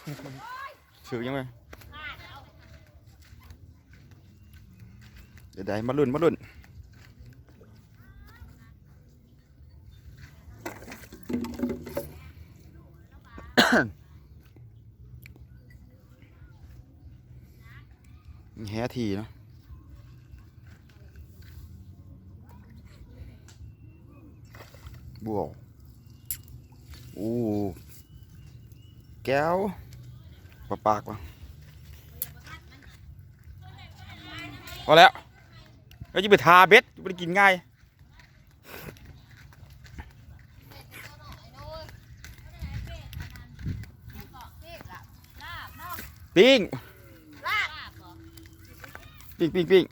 ຖືກຍັງເວີຍ ເດ ມາລຸ້ນ ມາລຸ້ນ. ແຮ່ຖີ່ເນາະ ບົວ ໂອ້ ແກ້ວ ປາປາກວ່າ ພໍແລ້ວ ແລ້ວຈະໄປທາເບັດ ບໍ່ໄດ້ກິນງ່າຍ. ປີ້ງ ປີ້ງ ປີ້ງ ປີ້ງ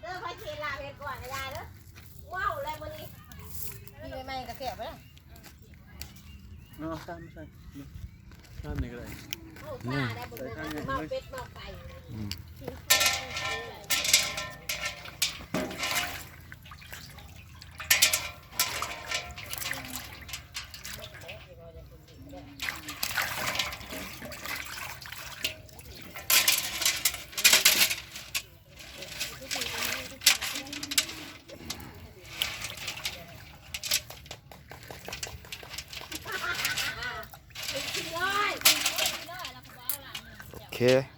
ເດີ ໃຜຊິເຮັດລາບເຮັດກ່ອນກະຢ່າເດີ ເວົ້າແລ້ວມື້ນີ້ ປີ້ງໃໝ່ໆກະແຊບເດີ. ເອົາຕຳໃສ່ ຕຳນີ້ກະໄດ້ ເອົາຕຳໄດ້ ບໍ່ແມ່ນເມົາເປັດເມົາໄກ່ ອືມ. ໂອເຄ.